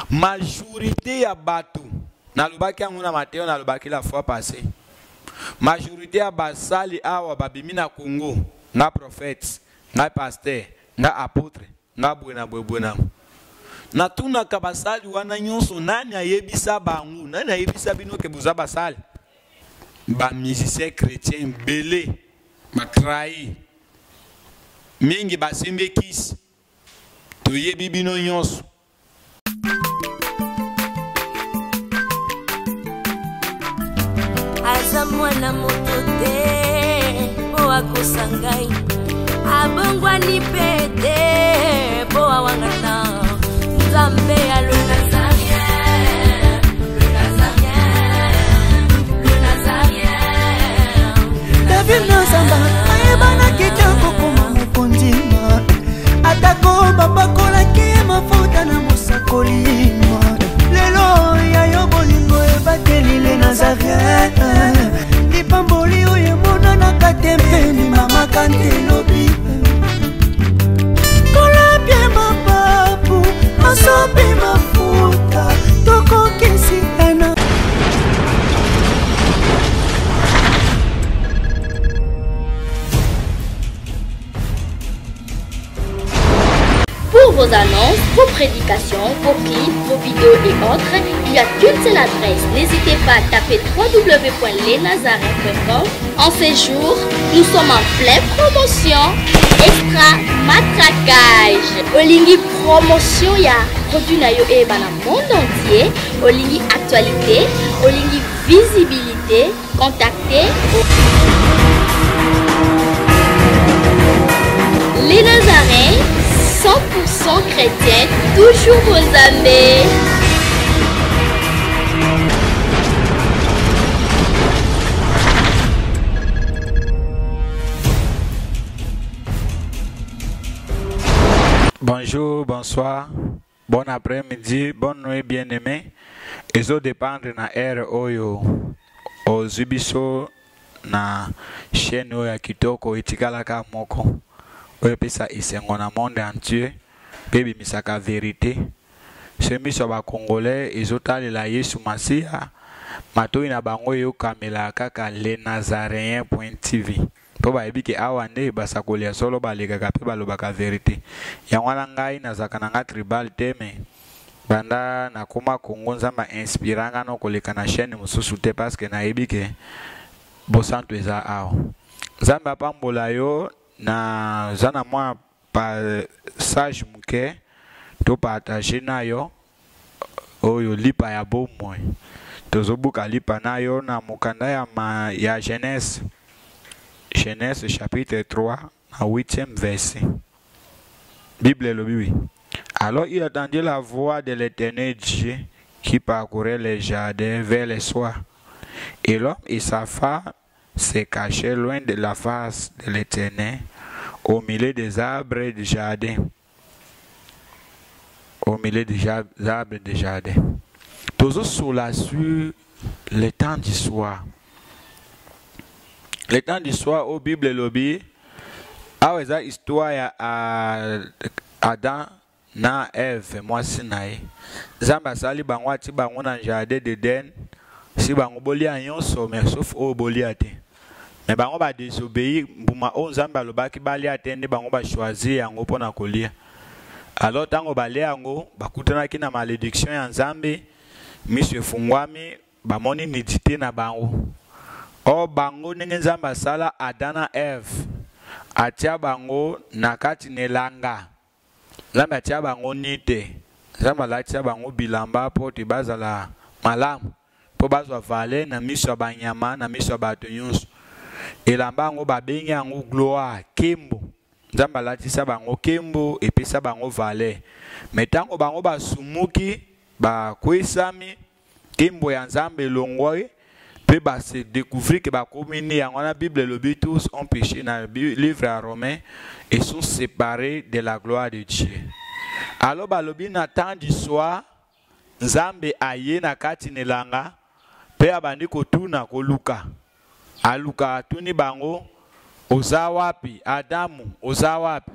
Majorité ya bato, nalobaki yango na mateyo nalobaki la fois passée, majorité ya basali awa babimi na Congo, nga prophète, nga pasteur, nga apôtre, nga boye na boye boye na natunaka basali wana nyonso, nani ayebisa bango, nani ayebisa bino ke boza basali? Ba musiciens chrétiens bele ba trahi mingi, basimbi kisi, toyebi bino nyonso. Aza mwana moto te mpo akosa ngai, abongwani mpe te mpo awangana Nzambe ya le Nazarien, le Nazarien, le Nazarien. David Nozamba ayebanaki te kokoma mokonzi, atako bapakolaki ye mafuta na mosakoli. Lelo ya yo bolingo ebateli le Nazarien, lipamboli oyo emonanaka te mpe limamaka nte lobi. Kolapie mapapu masopi mafuta tokokisi ena. Pour vos annonces, vos prédications, vos clips, vos vidéos et autres, il n'y a qu'une seule adresse. N'hésitez pas à taper www.lesnazaréens.com. En ces jours, nous sommes en pleine promotion extra matraquage. Olingi promotion ya produit na yo eyebana monde entier. Olingi actualité, olingi visibilité, contactez Les Nazaréens, 100% chrétiens, toujours vos amis. Bonjour, bonsoir, bon après-midi, bonne nuit bien-aimé. Ezo dépendre na heure oyo ozwi biso na chaîne oyo ya kitoko etikalaka moko oyo epesa esengo na monde entier mpe ebimisaka verité. Se miso ya ba Congolais ezotalela Yesu Masiya, matoi na bango eyokamela kaka le Nazaréen point TV, mpo bayebi ke awa nde basakoli ya solo balekaka mpe balobaka verité. Yango wana ngai nazalaka na nga tribal te, me banda nakoma Congo Nzambe ainspira nga no koleka na chaîne mosusu te, parce que nayebi ke bosantu eza awa. Nzambe apambola yo. Naza na mwa passage moke to partage na yo oyo lipa ya bomoi. Tozobuka lipa na yo na mokanda ya, ma, ya Genèse, Genèse chapitre 3 na 8e verset. Bible elobi oui. Alors il entendit la voix de l'Éternel Dieu qui parcourait les jardins vers le soir. Et l'homme et sa femme se cachaient loin de la face de l'Éternel au milieu des arbres du jardin. Au milieu des arbres du jardin. Tozosola sur le temps du soir. Le temps du soir au Bible elobi awa eza histoire ya Adam na Eve mwasi na ye. Nzambe asali bango, ati bango na jardin d'Eden, si bango bolia nyonso mais sauf oyo bolia te. Mais bango ba désobéir mbuma oyo Nzambe alobaki balia te, nde bango ba choisir yango mpona kolia. Alors ntango balia yango bakutanaki na malédiction ya Nzambe, miso efungwami, bamoni nudité na bango. Or bango ndenge Nzambe asala Adam na Eve, atia bango na kati na elanga. Nzambe atia bango ni te. Nzambe alatisa bango bilamba mpo te bazala malamu, mpo bazwa valeur na miso ya banyama, na miso ya bato nyonso. Elamba yango babengi yango gloire, kembo. Nzambe alatisa bango kembo, epesa bango valeur. Mais ntango bango basumuki, bakwesami, kembo ya Nzambe elongwe mpe ba se découvrir que bakomi ni. Yango wana Bible elobi tous ont péché na livre ya Romains et sont séparés de la gloire de Dieu. Alors balobi na temps du soir Nzambe aye na kati na elanga mpe abandi kotuna, koluka, aluka, atuni bango oza wapi Adamu, oza wapi?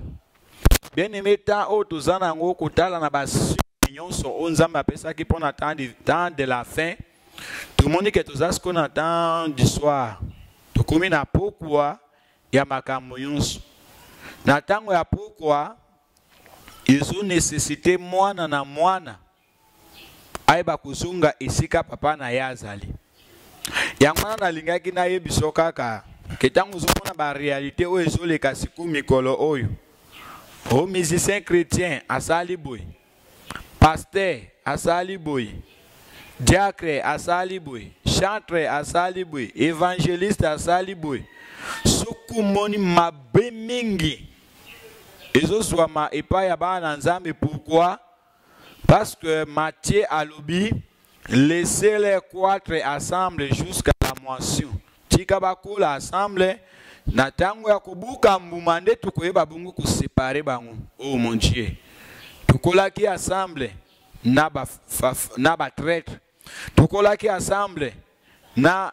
Bien aimé, temps oyo toza na yango kotala na basuki nyonso oyo Nzambe apesaki mpo na temps, temps de la fin. Tomoni ke toza sikoyo na temps du soir, tokomi na pokwa ya makambo nyonso. Na ntango ya pokwa ezo necessite mwana na mwana ayeba kozonga esika papa na ye azali. Yango wana nalingaki nayebiso kaka ke ntango ozomona barealité oyo ezoleka siku mikolo oyo, o musicien chrétien asali boye, pasteur asali boye, diacre asali boye, chantre asali boye, évangéliste asali boye, soki omoni mabe mingi ezozwama epai ya bana na Nzambe. Pourquoi? Parce que Matthieu alobi, laissez-les croître ensemble jusqu'à la moisson. Tika bakola ensemble na ntango ya kobuka mbuma nde tokoyeba bongo kosepare bango. Oh mon Dieu, tokolaki ensemble na ba na ba traître, tokolaki ensemble na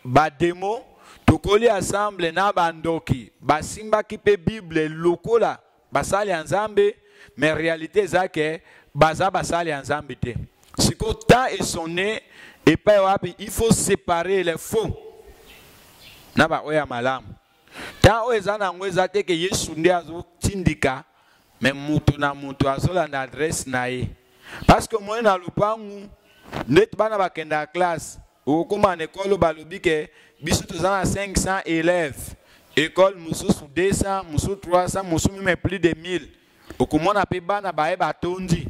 ba demo, tokoli ensemble na bandoki, basimbaki mpe Bible lokola basali ya Nzambe, mais réalité eza ke baza basali ya Nzambe te. Sikoyo temps esonne epai wapi il faut séparer les faux na baoyo ya malamu. Temps oyo eza na yango eza te ke Yesu nde azotindika, mais moto na moto azolanda adresse na ye. Parce que moye na lopangu ndeti bana bakendaka classe, okokoma na ekole balobi ke biso toza na 500 élèves, école mosusu 200, mosusu 300, mosusu meme plus de 1000. Okomona mpe bana baye batondi,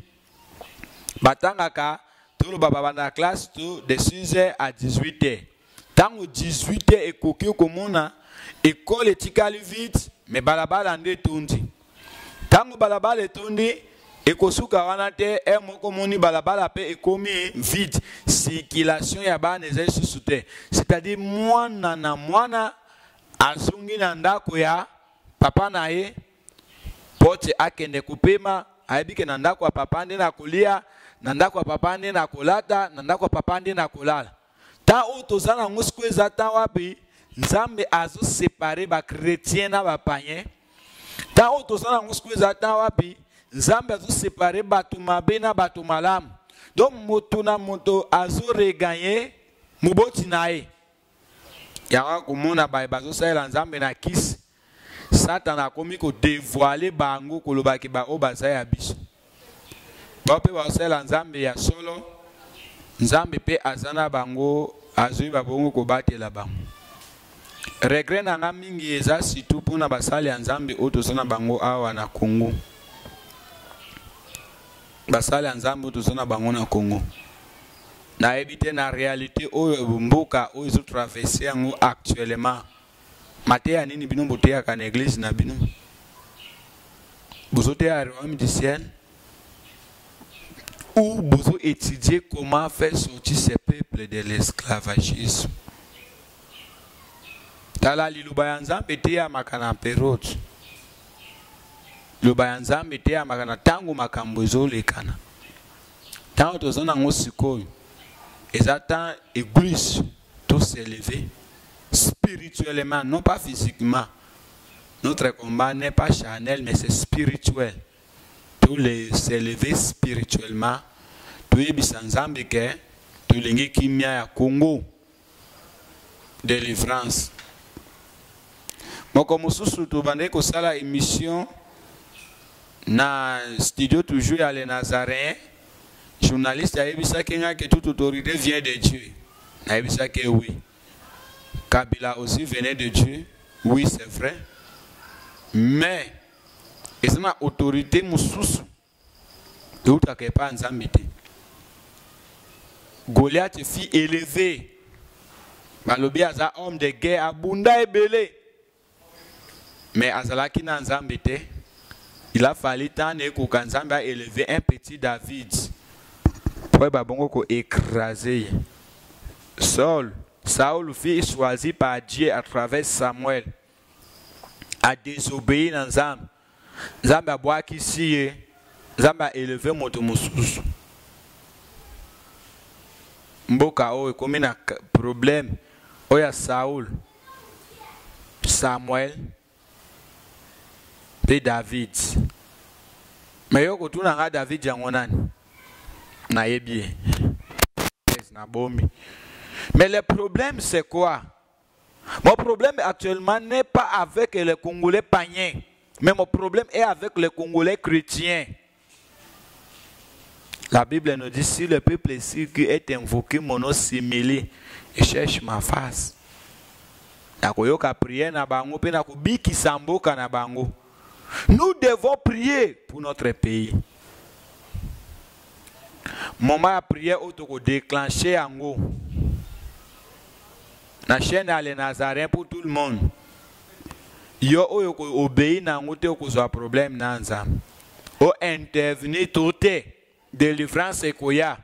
batangaka, toloba babanda classe to de 6h à 18h. Ntango 18h ekoki, okomona ekole etikali vide, me balabala nde etondi. Ntango balabala etondi, ekosuka wana te, heure moko omoni balabala mpe ekomi vide, circulation ya bana eza lisusu te. C'est-à-dire mwana na mwana azongi na ndako ya papa na ye po te akende kopema. Ayebi ke na ndako ya papa nde na kolia, na ndako ya papa nde na kolata, na ndako ya papa nde na kolala. Temps oyo toza na yango sikoyo eza temps wapi Nzambe azosepare bachrétien na bapayen. Temps oyo toza na yango sikoyo eza temps wapi Nzambe azosepare bato mabe na bato malamu. Donc moto na moto azoreganye moboti na ye. Yango akomona baye bazosalela Nzambe na kisi, Satana akomi kodevoile bango, kolobaki baoyo baza ya biso, bao mpe bazosalela Nzambe ya solo, Nzambe mpe aza na bango, azoyeba bongo kobatela bango. Regret na nga mingi eza surtout mpona basali ya Nzambe oyo toza na bango awa na Congo. Basali ya Nzambe oyo toza na bango na Congo, nayebi te na réalité oyo mboka oyo ezotraverse yango actuellement, mateya nini bino boteyaka na église na bino? Bozoteya royaume du ciel ou bozo étudier comment faire sortir ces peuples de l'esclavagisme? Tala, liloba ya Nzambe eteyamaka na periode, liloba ya Nzambe eteyamaka na ntango makambo ezolekana. Ntango toza nango sikoyo eza temps église to s'élever spirituellement, non pas physiquement. Notre combat n'est pas charnel, mais c'est spirituel. Tous les s'élever spirituellement, toyebisa Nzambe ke tolingi kimia ya Congo, délivrance. Moko mosusu tobandaki kosala émission na studio toujours ya Le Nazaréen, journaliste ayebisaki nga que toute autorité vient de Dieu. Nayebisaki oui, Kabila aussi venait de Dieu, oui, c'est vrai, mais eza na autorité mosusu eutaka epai ya Nzambe te. Goliath fut élevé, balobi aza homme de guerre, abunda ebele, mais azalaki na Nzambe te. Il a fallu temps ekoka, Nzambe a élevé un petit David po yeba bongo koécrase ye. Saul, Saul fut choisi par Dieu à travers Samuel, a désobéi na Nzambe, Nzambe abwakisi ye, Nzambe a élevé moto mosusu. Mboka oyo ekomi na problème oyo ya Saul, Samuel mpe David. Me yo kotuna nga David yango nani? Nayebi ye nabombi. Mais le problème, c'est quoi? Mon problème actuellement n'est pas avec les Congolais païens, mais mon problème est avec les Congolais chrétiens. La Bible nous dit, si le peuple ici qui est invoqué, mon nom simili, et cherche ma face. Nakoyoka prière na bango pe nakobikisa mboka na bango. Nous devons prier pour notre pays. Moment ya prière oyo tokodéclenche yango na chaîne ya les Nazaréens pour tout le monde. Yo oyo obéi na yango te, okozwa problème na Nzambe. O intervenir to te, délivrance ekoya,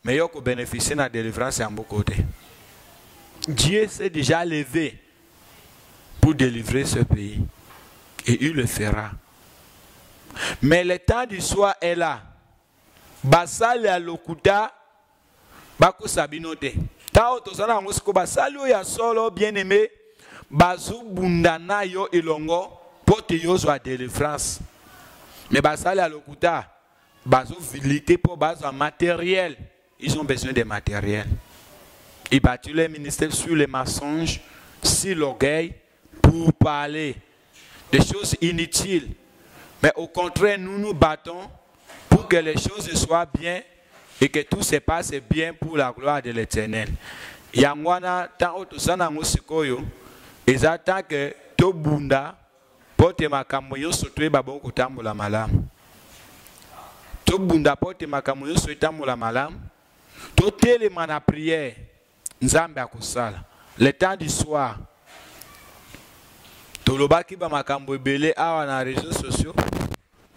mais yo kobénéficier na délivrance ya mboka te. Dieu s'est déjà levé pour délivrer ce pays et il le fera. Mais le temps du soir est là. Basali ya lokuta bakosa bino te. Ntango toza na yango sikoyo, basali oyo ya solo, bien aimé, bazobunda na yo elongo mpo te yo ozwa délivrance. Mais basali ya lokuta bazovilite mpo bazwa matériel. Ils ont besoin de matériel. Ils bâtissent les ministères sur les mensonges, sur l'orgueil, pour parler des choses inutiles. Mais au contraire, nous nous battons pour que les choses soient bien et que tout se passe bien pour la gloire de l'Éternel. Yango wana, ntango toza nango sikoyo, eza tant que tobunda mpo te makambo nyonso toyeba bongo kotambola malamu. Tobunda mpo te makambo nyonso etambola malamu. Totelema na prière, Nzambe akosala. Le temps du soir, tolobaki ba makambo ebele awa na réseaux sociaux,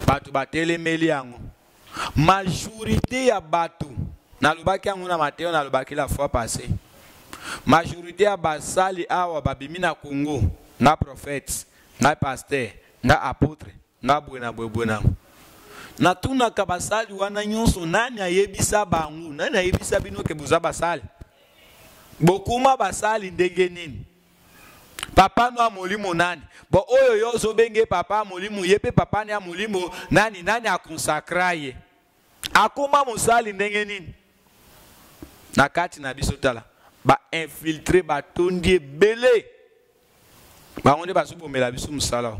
bato batelemeli yango. Majorité ya bato, nalobaki yango na Mateo, nalobaki la fois passée, majorité ya basali awa babimi na Congo, nga prophète, nga pasteur, nga apôtre, nga boye na boye boye na. Natunaka basali wana nyonso, nani ayebisa bango, nani ayebisa bino ke boza basali? Bokuma basali ndenge nini? Papa no ya molimo nani? Bo oyo yo ozobenge papa ya molimo, ye pe papa ya molimo nani? Nani akonsakra ye? Akoma mosali ndenge nini? Na kati na biso tala, ba infiltré batondi ebele. Bango nde bazobomela biso mosala.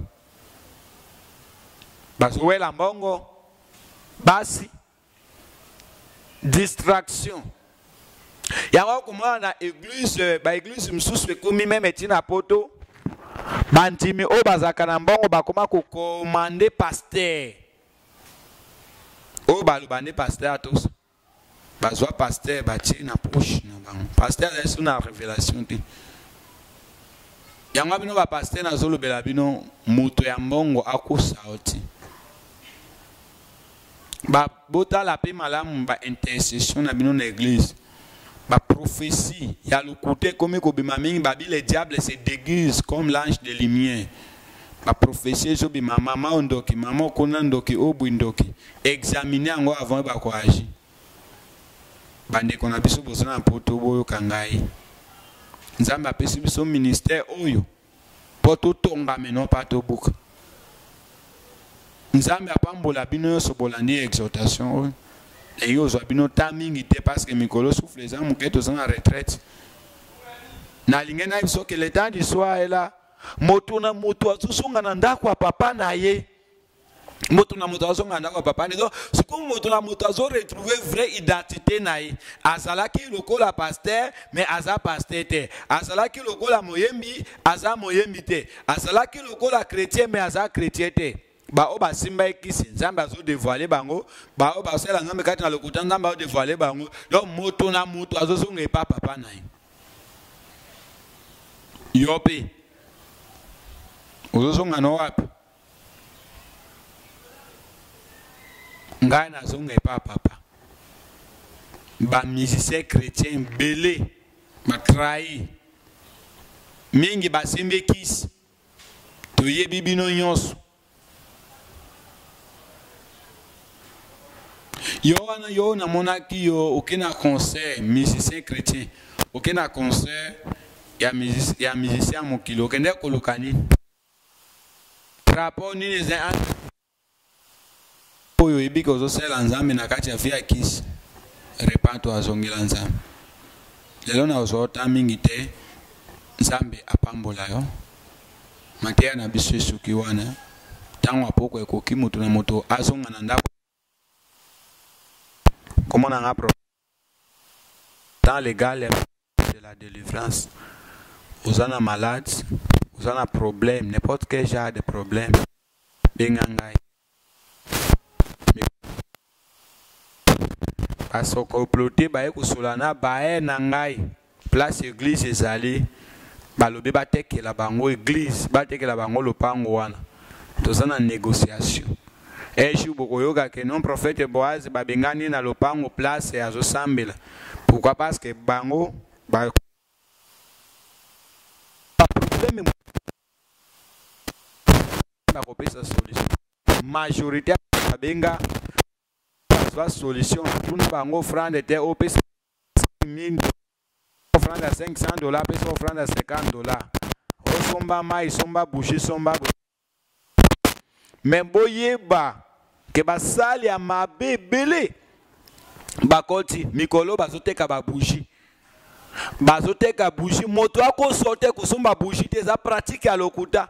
Bazowela mbongo, basi, distraction. Yango komona na église, ba église mosusu ekomi meme eti na poto, bandimi oyo bazalaka na mbongo bakoma kokomande pasteur. Oyo baloba nde pasteur atosa. Bazwa pasteur batie na poche na bango. Pasteur azali so na révélation te. Yango bino ba pasteur nazolobela bino, moto ya mbongo akosa yo te. Ba botala pe malamu ba intercession na bino na église. Ba prophétie ya lokuta ekomi kobima mingi, babi le diable se déguise comme l'ange de lumière. Ba prophétie ezobima, mama oyo ndoki, mama okona ndoki, oyo bwi ndoki. Examiner yango avant ba ko agir. Bandeko na biso boza na poto, boyoka ngai. Nzambe apesi biso ministère oyo po totonga mais non pas tobuka. Nzambe apambola bino nyonso bolandi exhortation oyo. Eyi ozwa bino temps mingi te parce que mikolo souffle eza moke, toza na retraite. Nalingi na biso que le temps du soir est là. Moto na moto azozonga na ndako ya papa na ye. Moto na moto azonga ndako ya papa na ye. Donc, sikoyo moto na moto azo retrouver vraie identité na ye. Azalaki lokola pasteur, mais aza pasteur te. Azalaki lokola moyembi, aza moyembi te. Azalaki lokola chrétien, mais aza chrétien te. Ba oyo basimba ye kisi, Nzambe azo dévoiler bango. Ba oyo basala Nzambe kati na lokuta, Nzambe azo dévoiler bango. Donc, moto na moto azozonga epa papa na ye. Yo pe ozozonga no wapi? Ngai nazonga epa papa. Ba musiciens chrétiens belé ba trahi mingi, basimbi kisi, toyebi bino nyonso. Yo wana, yo namonaki yo oke na concert musicien chrétien, oke na concert ya ya musicien ya mokili, okende koluka nini? Rapport nini eza oyo oyebi ke ozosalela Nzambe na kati ya vie ya kisi? dépend to azongela Nzambe. Lelo nazwa temps mingi te, Nzambe apambola yo. Mateya na biso esuki wana. Ntango ya pokwa ekoki, moto na moto azonga na ndako. Komona nga pro temps légal de la délivrance. Oza na malade, oza na problème, n'importe quel genre de problème, benga ngai. Basokoplote baye kosola na baye na ngai place église ezali, balobi batekela bango église, batekela bango lopango wana. Toza na négociation. Un jour bokoyoka ke non prophète Boaz babengani na lopango place azosambela. Pourquoi? Parce que bango ba problème bakopesa solution. Majorité babenga bazwa solution, tuna bango offrande te, opesa 1000 offrande ya $500, pesa offrande ya $50, osomba mai, somba bougie, somba. Mais boyeba ke basali ya mabe ebele bakoti mikolo bazoteka ba bougie, bazoteka bougie, moto akosote kosomba bougie te, eza pratique ya lokuta.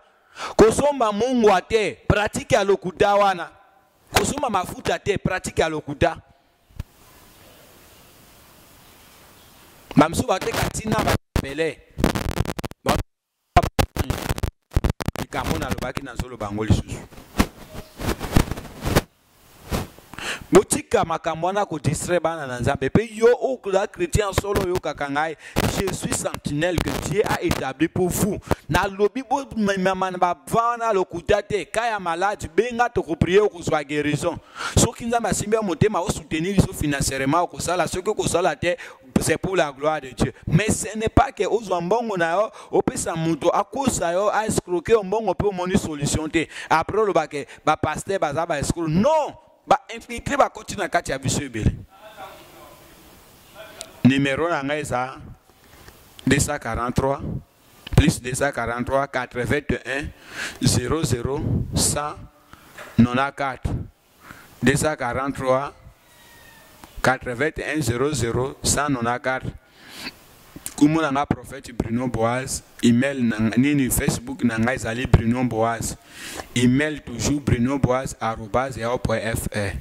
Kosomba mungwa te, pratique ya lokuta wana. Kosomba mafuta te, pratique ya lokuta. Bamisusu bateka ntina bapele. Likambo nalobaki nazoloba yango lisusu. Botika makambo wana kodistraire bana na Nzambe. Pe yo okola chrétien solo oyokaka ngai, je suis sentinelle que Dieu a établi pour vous. Nalobi bomemama na bavana lokuta te, ka ya malade benga tokoprier okozwa guérison. Soki Nzambe asimbi yo motema osoutenir biso financièrement okosala, soki okosala te, c'est pour la gloire de Dieu. Mais ce n'est pas que ozwa mbongo na yo, opesa moto akosa yo, a escroquer yo mbongo pe omoni solution te. Après oloba ke ba pasteur baza ba escroc. Non, ba infiltré ba koti na kati ya biso ebele. Numéro na ngai eza 243 plus 243 81 00 194. 243 81 00 194. Kombo na nga prophète Bruno Boaz, email na nga, nini Facebook na nga ezali Bruno Boaz. Email toujours bruno boaz arobase yahoo point F R.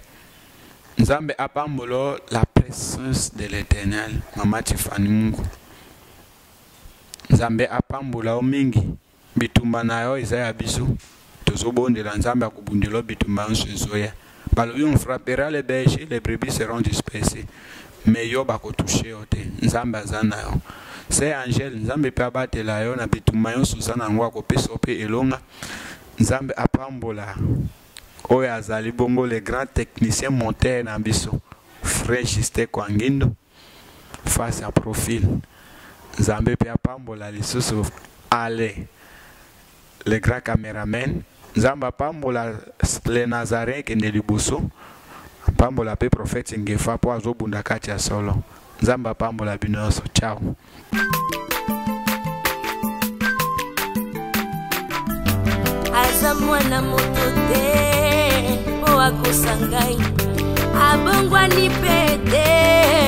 Nzambe apambolo la présence de l'Éternel, Mama Tiffany Mungu. Nzambe apambola yo mingi. Bitumba na yo eza ya biso. Tozobondela Nzambe akobundela yo bitumba nyonso ezoya. Balobi on frappera les bergers, les brebis seront dispersées. Mais yo bakotouche yo te. Nzambe aza na yo. Se Angèle, Nzambe pe abatela yo na bitumba nyonso oza na yango, akopesa yo pe elonga. Nzambe apambola oyo azali bongo le grand technicien monteur na biso, frère Justin Kwangindo, face à profil. Nzambe pe apambola lisusu Ale, le grand cameraman. Nzambe apambola le Nazaréen kende liboso. Apambola pe prophète Ngefa po azobunda kati ya solo. Nzambe apambola bino nyonso. Ciao. Aza mwana moto te po akosa ngai, abongwani pe te.